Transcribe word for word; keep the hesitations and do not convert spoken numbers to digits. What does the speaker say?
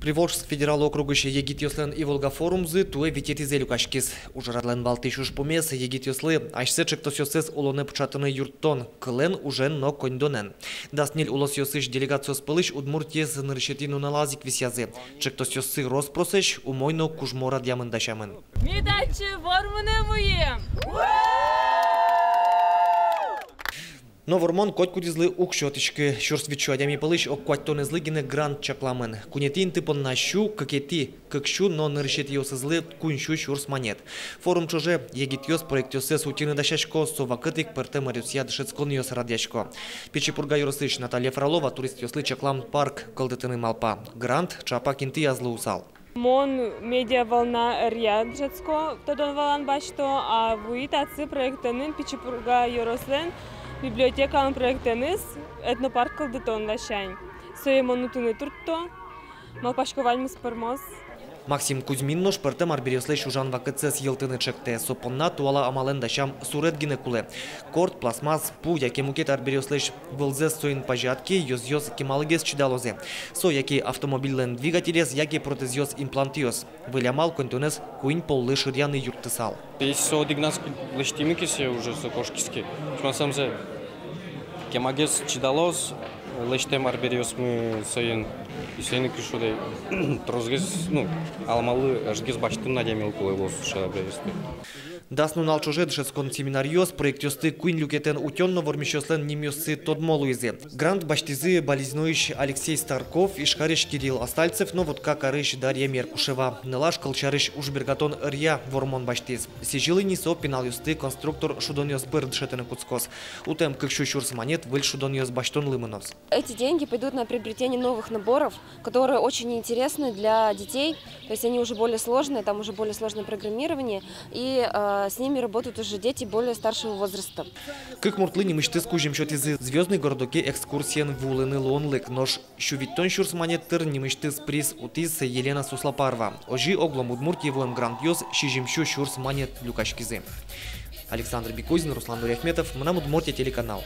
Приволжск федерал округысь егитъёслэн «Иволга» форумзы туэ витетӥзэ люкаськиз. Ужрадлэн валтӥсь ужпумез — егитъёслы асьсэ ӵектосъёссэс улонэ пыӵатыны юрттон, кылэн, ужен но коньдонэн. Дас ньыль улосъёсысь делегациос пӧлысь Удмуртиез нырысетӥ нуналаз ик висъязы. Ӵектосъёссы рос-просэсь, умой но кужмо радъямын-дасямын. Ми татчы вормыны вуим! Но вормон котькудӥзлы уг сётӥськы. Сюрс витьсю адями пӧлысь ог куатьтонэзлы гинэ грант чакламын. Куинетӥ инты понна сю, кыкетӥ — кык сю, но нырысетӥосызлы — куинь сю сюрс манет. Форум ӵоже егитъёс проектъёссэс утьыны дасясько, со вакытэ ик пӧртэм ӧръёсъя дышетсконъёс радъясько. Пичи Пурга ёросысь Наталья Фролова туристъёслы чаклам парк кылдытыны малпа. Грант ӵапак интыяз луысал. Мон «Медиаволна» ӧръя дышетско, тодон-валан басьто, а вуи татчы проектэнын, Пичи Пурга ёрослэн библиотекалэн проектэныз, этнопарк кылдытон ласянь. Сое мон утыны туртто, малпасько, ваньмыз пӧрмоз. Максим Кузьмин нош пӧртэм арбериослэсь ужан вакытсэс йылтыны ӵектэ. Со понна туала амалэн дасям суред гинэ кулэ. Корт, пластмасс, пу яке мукет арбериослэсь вылзэс соин пазяд ке, ёзъёс кемалыгес чидалозы. Со яке автомобильлэн двигателез, яке протезъёс, имплантъёс. Выль амал коньдонэз куинь поллы шыръяны юрттысал. Если со одӥгназ лэсьтӥмы ке, сое уже со кошкиз ке, шуом, сое кемагес чидалоз, лэсьтэм арбериосмы соин, и соин ик, шуод-а, тросгес, ну, алмалы ӧжытгес басьтыны адямилы кулэ луоз сыӵе арбериосты. Дас нунал ӵоже дышетскон семинаръёс, проектъёсты куинь люкетэн утён но вормисьёслэн нимъёссы тодмо луизы. Грант басьтӥзы Балезиноысь Алексей Старков, Ижкарысь Кирилл Остальцев но Вотка карысь Дарья Меркушева. Нылаш, кылсярысь, ужбергатон ӧръя вормон басьтӥз. Сӥзьыл ини со пиналъёсты конструктор шудонъёс пыр дышетыны кутскоз. Утэм кык сю сюрс манет выль шудонъёс басьтонлы мыноз. Эти деньги пойдут на приобретение новых наборов, которые очень интересны для детей. То есть они уже более сложные, там уже более сложное программирование, и, э, с ними работают уже дети более старшего возраста. Кык муртлы нимысьтыз кузьым сётӥзы «Звёздный городоке» экскурсиен вуылыны луонлык, нош сю витьтон сюрс манет тыр нимысьтыз приз утӥз Елена Суслопарова. Озьы оглом Удмуртие вуэм грантъёс сизьым сю сюрс манет люкаськизы. Александр Бекузин, Руслан Нуриахметов, «Мынам Удмуртие» телеканал.